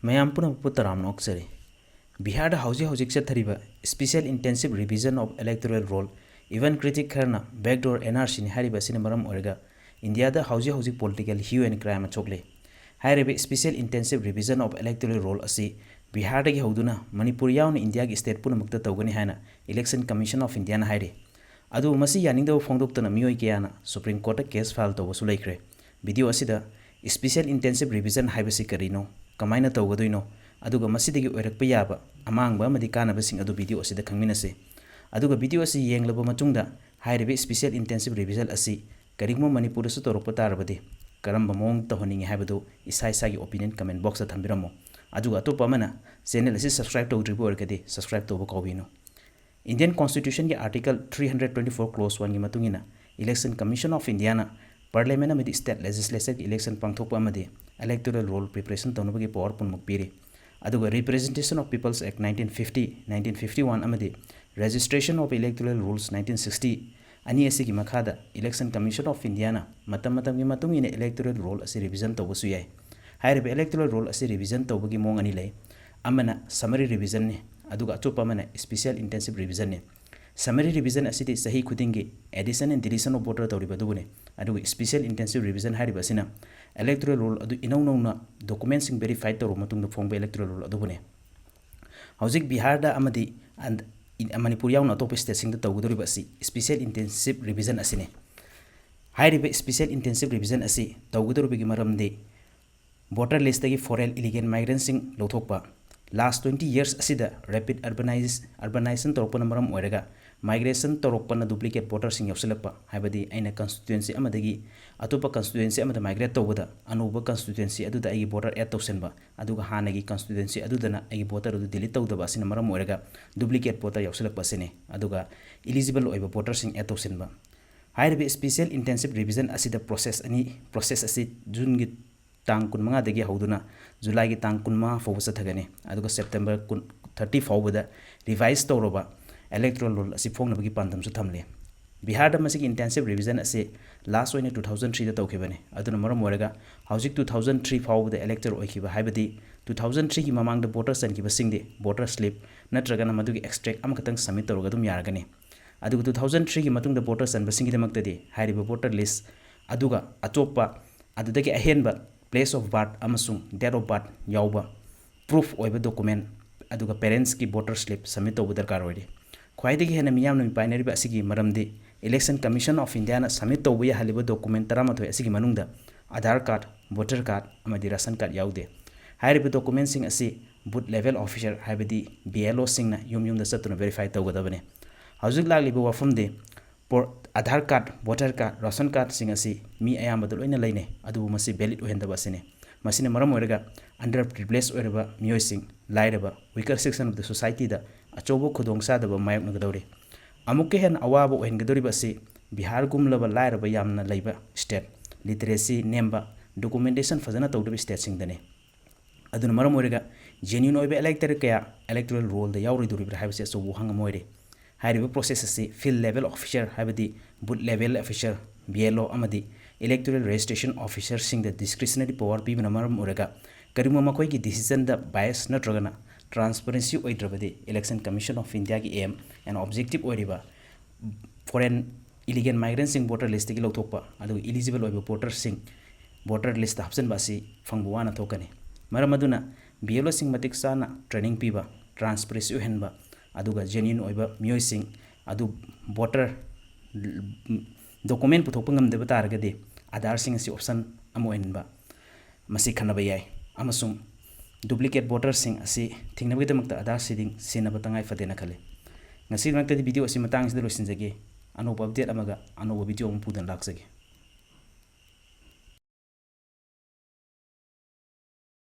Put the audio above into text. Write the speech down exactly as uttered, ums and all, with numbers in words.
ꯃꯌꯥꯝ ꯄꯨꯝꯅꯃꯛꯄꯨ ꯇꯔꯥꯝꯅ ꯑꯣꯛꯆꯔꯤ꯫ ꯕꯤꯍꯥꯔꯗ ꯍꯧꯖꯤꯛ ꯍꯧꯖꯤꯛ ꯆꯠꯊꯔꯤꯕ Special Intensive Revision of Electoral Roll, even critic ꯈꯔꯅ backdoor N R C ꯅꯤ ꯍꯥꯏꯔꯤꯕ ꯑꯁꯤꯅ ꯃꯔꯝ ꯑꯣꯏꯔꯒ ꯏꯟꯗꯤꯌꯥꯗ ꯍꯧꯖꯤꯛ ꯍꯧꯖꯤꯛ political hue and cry ꯑꯃ ꯊꯣꯛꯂꯤ꯫ ꯍꯥꯏꯔꯤꯕ Special Intensive Revision of Electoral Roll ꯑꯁꯤ ꯕꯤꯍꯥꯔꯗꯒꯤ ꯍꯧꯗꯨꯅ ꯃꯅꯤꯄꯨꯔ ꯌꯥꯎꯅ ꯏꯟꯗꯤꯌꯥꯒꯤ state ꯄꯨꯝꯅꯃꯛꯇ ꯇꯧꯒꯅꯤ ꯍꯥꯏꯅ Election Commission of Indiaꯅ ꯍꯥꯏꯔꯤ꯫ ꯑꯗꯨꯕꯨ ꯃꯁꯤ ꯌꯥꯅꯤꯡꯗꯕ ꯐꯣꯡꯗꯣꯛꯇꯨꯅ ꯃꯤꯑꯣꯏ ꯀꯌꯥꯅ Supreme Courtꯇ case file ꯇꯧꯕꯁꯨ ꯂꯩꯈ꯭ꯔꯦ꯫ Video ꯑꯁꯤꯗ Special Intensive Revision ꯍꯥꯏꯕꯁꯤ ꯀꯔꯤꯅꯣ, ꯀꯃꯥꯏꯅ ꯇꯧꯒꯗꯣꯏꯅꯣ, ꯑꯗꯨꯒ ꯃꯁꯤꯗꯒꯤ ꯑꯣꯏꯔꯛꯄ ꯌꯥꯕ ꯑꯃꯥꯡꯕ ꯑꯃꯗꯤ ꯀꯥꯟꯅꯕꯁꯤꯡ ꯑꯗꯨ video ꯑꯁꯤꯗ ꯈꯪꯃꯤꯟꯅꯁꯤ꯫ ꯑꯗꯨꯒ video ꯑꯁꯤ ꯌꯦꯡꯂꯕ ꯃꯇꯨꯡꯗ ꯍꯥꯏꯔꯤꯕ Special Intensive Revision ꯑꯁꯤ ꯀꯔꯤꯒꯨꯝꯕ ꯃꯅꯤꯄꯨꯔꯗꯁꯨ ꯇꯧꯔꯛꯄ ꯇꯥꯔꯕꯗꯤ ꯀꯔꯝꯕ ꯃꯑꯣꯡꯗ ꯇꯧꯍꯟꯅꯤꯡꯉꯤ ꯍꯥꯏꯕꯗꯨ ꯏꯁꯥ ꯏꯁꯥꯒꯤ opinion comment boxꯇ ꯊꯝꯕꯤꯔꯝꯃꯨ꯫ ꯑꯗꯨꯒ ꯑꯇꯣꯞꯄ ꯑꯃꯅ channel ꯑꯁꯤ subscribe ꯇꯧꯗ꯭ꯔꯤꯕ ꯑꯣꯏꯔꯒꯗꯤ subscribe ꯇꯧꯕ ꯀꯥꯎꯕꯤꯅꯨ꯫ Indian Constitutionꯒꯤ Article three hundred twenty four Clause oneꯒꯤ ꯃꯇꯨꯡ ꯏꯟꯅ Election Commission of Indiaꯅ Parliament ꯑꯃꯗꯤ State Legislatureꯒꯤ election ꯄꯥꯡꯊꯣꯛꯄ ꯑꯃꯗꯤ Electoral Roll preparation ꯇꯧꯅꯕꯒꯤ power ꯄꯨꯝꯅꯃꯛ ꯄꯤꯔꯤ꯫ ꯑꯗꯨꯒ Representation of People's Act nineteen fifty, nineteen fifty one ꯑꯃꯗꯤ Registration of Electoral Rolls nineteen sixty ꯑꯅꯤ ꯑꯁꯤꯒꯤ ꯃꯈꯥꯗ Election Commission of Indiaꯅ ꯃꯇꯝ ꯃꯇꯝꯒꯤ ꯃꯇꯨꯡ ꯏꯟꯅ Electoral Roll ꯑꯁꯤ revision ꯇꯧꯕꯁꯨ ꯌꯥꯏ꯫ ꯍꯥꯏꯔꯤꯕ Electoral Roll ꯑꯁꯤ revision ꯇꯧꯕꯒꯤ ꯃꯑꯣꯡ ꯑꯅꯤ ꯂꯩ꯫ ꯑꯃꯅ Summary Revisionꯅꯤ, ꯑꯗꯨꯒ ꯑꯇꯣꯞꯄ ꯑꯃꯅ Special Intensive Revisionꯅꯤ꯫ Summary Revision ꯑꯁꯤꯗꯤ ꯆꯍꯤ ꯈꯨꯗꯤꯡꯒꯤ addition and deletion of voter ꯇꯧꯔꯤꯕ ꯑꯗꯨꯕꯨꯅꯤ꯫ ꯑꯗꯨꯒ Special Intensive Revision ꯍꯥꯏꯔꯤꯕ ꯑꯁꯤꯅ Electoral Roll ꯑꯗꯨ ꯏꯅꯧ ꯅꯧꯅ documentꯁꯤꯡ verify ꯇꯧꯔꯕ ꯃꯇꯨꯡꯗ ꯐꯣꯡꯕ Electoral Roll ꯑꯗꯨꯕꯨꯅꯤ꯫ ꯍꯧꯖꯤꯛ ꯕꯤꯍꯥꯔꯗ ꯑꯃꯗꯤ ꯑꯟ-, ꯏꯟ-, ꯃꯅꯤꯄꯨꯔ ꯌꯥꯎꯅ ꯑꯇꯣꯞꯄ stateꯁꯤꯡꯗ ꯇꯧꯒꯗꯧꯔꯤꯕ ꯑꯁꯤ Special Intensive Revision ꯑꯁꯤꯅꯤ꯫ ꯍꯥꯏꯔꯤꯕ Special Intensive Revision ꯑꯁꯤ ꯇꯧꯒꯗꯧꯔꯤꯕꯒꯤ ꯃꯔꯝꯗꯤ voter listꯇꯒꯤ foreign illegal migrantꯁꯤꯡ ꯂꯧꯊꯣꯛꯄ, last twenty years ꯑꯁꯤꯗ rapid urbanize-, urbanization ꯇꯧꯔꯛꯄꯅ ꯃꯔꯝ ꯑꯣꯏꯔꯒ migration ꯇꯧꯔꯛꯄꯅ duplicate voterꯁꯤꯡ ꯌꯥꯎꯁꯤꯜꯂꯛꯄ, ꯍꯥꯏꯕꯗꯤ ꯑꯩꯅ constituency ꯑꯃꯗꯒꯤ ꯑꯇꯣꯞꯄ constituency ꯑꯃꯗ migrate ꯇꯧꯕꯗ ꯑꯅꯧꯕ constituency ꯑꯗꯨꯗ ꯑꯩꯒꯤ voter add ꯇꯧꯁꯤꯟꯕ, ꯑꯗꯨꯒ ꯍꯥꯟꯅꯒꯤ constituency ꯑꯗꯨꯗꯅ ꯑꯩꯒꯤ voter ꯑꯗꯨ delete ꯇꯧꯗꯕ ꯑꯁꯤꯅ ꯃꯔꯝ ꯑꯣꯏꯔꯒ duplicate voter ꯌꯥꯎꯁꯤꯜꯂꯛꯄ ꯑꯁꯤꯅꯤ꯫ ꯑꯗꯨꯒ eligible ꯑꯣꯏꯕ voterꯁꯤꯡ add ꯇꯧꯁꯤꯟꯕ꯫ ꯍꯥꯏꯔꯤꯕ Special Intensive Revision ꯑꯁꯤꯗ process ꯑꯅꯤ, process ꯑꯁꯤ Juneꯒꯤ ꯇꯥꯡ ꯀꯨꯟꯃꯉꯥꯗꯒꯤ ꯍꯧꯗꯨꯅ Julyꯒꯤ ꯇꯥꯡ ꯀꯨꯟꯃꯉꯥ ꯐꯥꯎꯕ ꯆꯠꯊꯒꯅꯤ꯫ ꯑꯗꯨꯒ September ꯀꯨꯟ, thirty ꯐꯥꯎꯕꯗ revise ꯇꯧꯔꯕ Electoral Roll ꯑꯁꯤ ꯐꯣꯡꯅꯕꯒꯤ ꯄꯥꯟꯗꯝꯁꯨ ꯊꯝꯂꯤ꯫ ꯕꯤꯍꯥꯔꯗ ꯃꯁꯤꯒꯤ Intensive Revision ꯑꯁꯤ last ꯑꯣꯏꯅ two thousand threeꯗ ꯇꯧꯈꯤꯕꯅꯤ꯫ ꯑꯗꯨꯅ ꯃꯔꯝ ꯑꯣꯏꯔꯒ ꯍꯧꯖꯤꯛ two thousand three ꯐꯥꯎꯕꯗ elector ꯑꯣꯏꯈꯤꯕ, ꯍꯥꯏꯕꯗꯤ ꯇꯨ ꯊꯥꯎꯖꯟ ꯊ꯭ꯔꯤꯒꯤ ꯃꯃꯥꯡꯗ ꯚꯣꯇꯔ ꯆꯟꯈꯤꯕꯁꯤꯡꯗꯤ ꯚꯣꯇꯔ ꯁ꯭ꯂꯤꯞ ꯅꯠꯇ꯭ꯔꯒꯅ ꯃꯗꯨꯒꯤ ꯑꯦꯛꯁꯇ꯭ꯔꯦꯛ ꯑꯃꯈꯛꯇꯪ ꯁꯕꯃꯤꯠ ꯇꯧꯔꯒ ꯑꯗꯨꯝ ꯌꯥꯔꯒꯅꯤ꯫ ꯑꯗꯨꯒ ꯇꯨ ꯊꯥꯎꯖꯟ ꯊ꯭ꯔꯤꯒꯤ ꯃꯇꯨꯡꯗ ꯚꯣꯇꯔ ꯆꯟꯕꯁꯤꯡꯒꯤꯗꯃꯛꯇꯗꯤ ꯍꯥꯏꯔꯤꯕ ꯚꯣꯇꯔ ꯂꯤꯁ ꯑꯗꯨꯒ ꯑꯇꯣꯞꯄ ꯑꯗꯨꯗꯒꯤ ꯑꯍꯦꯟꯕ place of birth ꯑꯃꯁꯨꯡ date of birth ꯌꯥꯎꯕ ꯄ꯭ꯔꯨꯐ ꯑꯣꯏꯕ ꯗꯣꯀꯨꯃꯦꯟ ꯑꯗꯨꯒ ꯄꯦꯔꯦꯟꯁꯀꯤ ꯚꯣꯇꯔ ꯁ꯭ꯂꯤꯞ ꯁꯕꯃꯤꯠ ꯇꯧꯕ ꯗꯔꯀꯥꯔ ꯑꯣꯏꯔꯤ꯫ ꯈ꯭ꯋꯥꯏꯗꯒꯤ ꯍꯦꯟꯅ ꯃꯤꯌꯥꯝꯅ ꯃꯤꯄꯥꯏꯅꯔꯤꯕ ꯑꯁꯤꯒꯤ ꯃꯔꯝꯗꯤ Election Commission of Indiaꯅ ꯁꯕꯃꯤꯠ ꯇꯧꯕ ꯌꯥꯍꯜꯂꯤꯕ ꯗꯣꯀꯨꯃꯦꯟ ꯇꯔꯥꯃꯥꯊꯣꯏ ꯑꯁꯤꯒꯤ ꯃꯅꯨꯡꯗ ꯑꯙꯥꯔ ꯀꯥꯔꯗ, ꯚꯣꯇꯔ ꯀꯥꯔꯗ ꯑꯃꯗꯤ ꯔꯥꯁꯟ ꯀꯥꯔꯗ ꯌꯥꯎꯗꯦ꯫ ꯍꯥꯏꯔꯤꯕ ꯗꯣꯀꯨꯃꯦꯟꯁꯤꯡ ꯑꯁꯤ ꯕꯨꯊ ꯂꯦꯚꯦꯜ ꯑꯣꯐꯤꯁꯔ ꯍꯥꯏꯕꯗꯤ BLOꯁꯤꯡꯅ ꯌꯨꯝ ꯌꯨꯝꯗ ꯆꯠꯇꯨꯅ ꯚꯦꯔꯤꯐꯥꯏ ꯇꯧꯒꯗꯕꯅꯤ꯫ ꯍꯧꯖꯤꯛ ꯂꯥꯛꯂꯤꯕ ꯋꯥꯐꯝꯗꯤ ꯄꯣꯔ-, Aadhaar card, voter card, ration ꯀꯥꯔꯗꯁꯤꯡ ꯑꯁꯤ ꯃꯤ ꯑꯌꯥꯝꯕꯗ ꯂꯣꯏꯅ ꯂꯩꯅꯩ, ꯑꯗꯨꯕꯨ ꯃꯁꯤ ꯚꯦꯂꯤꯗ ꯑꯣꯏꯍꯟꯗꯕ ꯑꯁꯤꯅꯤ꯫ ꯃꯁꯤꯅ ꯃꯔꯝ ꯑꯣꯏꯔꯒ under privileged ꯑꯣꯏꯔꯕ ꯃꯤꯑꯣꯏꯁꯤꯡ, ꯂꯥꯏꯔꯕ, weaker section of the societyꯗ ꯑꯆꯧꯕ ꯈꯨꯗꯣꯡꯆꯥꯗꯕ ꯃꯥꯌꯣꯛꯅꯒꯗꯧꯔꯤ꯫ ꯑꯃꯨꯛꯀ ꯍꯦꯟꯅ ꯑꯋꯥꯕ ꯑꯣꯏꯍꯟꯒꯗꯧꯔꯤꯕ ꯑꯁꯤ ꯕꯤꯍꯥꯔꯒꯨꯝꯂꯕ ꯂꯥꯏꯔꯕ ꯌꯥꯝꯅ ꯂꯩꯕ ꯁ꯭ꯇꯦꯠ, ꯂꯤꯇꯔꯦꯁꯤ ꯅꯦꯝꯕ, ꯗꯣꯀꯨꯃꯦꯟꯇꯦꯁꯟ ꯐꯖꯅ ꯇꯧꯗꯕ ꯁ꯭ꯇꯦꯠꯁꯤꯡꯗꯅꯤ꯫ ꯑꯗꯨꯅ ꯃꯔꯝ ꯑꯣꯏꯔꯒ ꯖꯦꯅ꯭ꯌꯨꯟ ꯑꯣꯏꯕ ꯏꯂꯦꯛꯇꯔ ꯀꯌꯥ ꯏꯂꯦꯛꯇꯣꯔꯦꯜ ꯔꯣꯜꯗ ꯌꯥꯎꯔꯣꯏꯗꯧꯔꯤꯕ꯭ꯔꯥ ꯍꯥꯏꯕꯁꯤ ꯑꯆꯧꯕ ꯋꯥꯍꯪ ꯑꯃ ꯑꯣꯏꯔꯤ꯫ ꯍꯥꯏꯔꯤꯕ ꯄ꯭ꯔꯣꯁꯦꯁ ꯑꯁꯤ ꯐꯤꯜꯗ ꯂꯦꯚꯦꯜ ꯑꯣꯐꯤꯁꯔ, ꯍꯥꯏꯕꯗꯤ ꯕꯨꯊ ꯂꯦꯚꯦꯜ ꯑꯣꯐꯤꯁꯔ, BLO ꯑꯃꯗꯤ ꯏꯂꯦꯛꯇꯣꯔꯦꯜ ꯔꯦꯖꯤꯁꯇ꯭ꯔꯦꯁꯟ ꯑꯣꯐꯤꯁꯔꯁꯤꯡꯗ ꯗꯤꯁꯀ꯭ꯔꯤꯁꯅꯔꯤ ꯄꯋꯥꯔ ꯄꯤꯕꯅ ꯃꯔꯝ ꯑꯣꯏꯔꯒ ꯀꯔꯤꯒꯨꯝꯕ ꯃꯈꯣꯏꯒꯤ ꯗꯤꯁꯤꯖꯟꯗ ꯕꯥꯏꯁ ꯅꯠꯇ꯭ꯔꯒꯅ ꯇ꯭ꯔꯥꯟꯁꯄꯔꯦꯟꯁꯤ ꯑꯣꯏꯗ꯭ꯔꯕꯗꯤ Election Commission of Indiaꯒꯤ aim and objective ꯑꯣꯏꯔꯤꯕ ꯐꯣꯔꯦꯟ ꯏꯂꯤꯒꯦꯜ ꯃꯥꯏꯒ꯭ꯔꯦꯟꯁꯤꯡ ꯚꯣꯇꯔ ꯂꯤꯁꯇꯒꯤ ꯂꯧꯊꯣꯛꯄ, ꯑꯗꯨꯒ ꯏꯂꯤꯖꯤꯕꯜ ꯑꯣꯏꯕ ꯚꯣꯇꯔꯁꯤꯡ ꯚꯣꯇꯔ ꯂꯤꯁꯇ ꯍꯥꯞꯆꯤꯟꯕ ꯑꯁꯤ ꯐꯪꯕ ꯋꯥꯅ ꯊꯣꯛꯀꯅꯤ꯫ ꯃꯔꯝ ꯑꯗꯨꯅ BLOꯁꯤꯡ ꯃꯇꯤꯛ ꯆꯥꯅ ꯇ꯭ꯔꯦꯅꯤꯡ ꯄꯤꯕ, ꯇ꯭ꯔꯥꯟꯁꯄꯔꯦꯟꯁꯤ ꯑꯣꯏꯍꯟꯕ, ꯑꯗꯨꯒ ꯖꯦꯅ꯭ꯌꯨꯟ ꯑꯣꯏꯕ ꯃꯤꯑꯣꯏꯁꯤꯡ ꯑꯗꯨ ꯚꯣꯇꯔ ꯗꯣꯀꯨꯃꯦꯟ ꯄꯨꯊꯣꯛꯄ ꯉꯝꯗꯕ ꯇꯥꯔꯒꯗꯤ ꯑꯥꯙꯥꯔꯁꯤꯡ ꯑꯁꯤ ꯑꯣꯞꯁꯟ ꯑꯃ ꯑꯣꯏꯍꯟꯕ, ꯃꯁꯤ ꯈꯟꯅꯕ ꯌꯥꯏ꯫ ꯑꯃꯁꯨꯡ ꯗꯨꯄ꯭ꯂꯤꯀꯦꯠ ꯚꯣꯇꯔꯁꯤꯡ ꯑꯁꯤ ꯊꯤꯡꯅꯕꯒꯤꯗꯃꯛꯇ ꯑꯥꯙꯥꯔ ꯁꯤꯗꯤꯡ ꯁꯤꯖꯤꯟꯅꯕ ꯇꯉꯥꯏ ꯐꯗꯦꯅ ꯈꯜꯂꯤ꯫ ꯉꯁꯤꯒꯤꯗꯃꯛꯇꯗꯤ ꯚꯤꯗꯤꯑꯣ ꯑꯁꯤ ꯃꯇꯥꯡꯁꯤꯗ ꯂꯣꯏꯁꯤꯟꯖꯒꯦ꯫ ꯑꯅꯧꯕ ꯑꯞꯗꯦꯠ ꯑꯃꯒ ꯑꯅꯧꯕ ꯚꯤꯗꯤꯑꯣ ꯑꯃ ꯄꯨꯗꯨꯅ ꯂꯥꯛꯆꯒꯦ꯫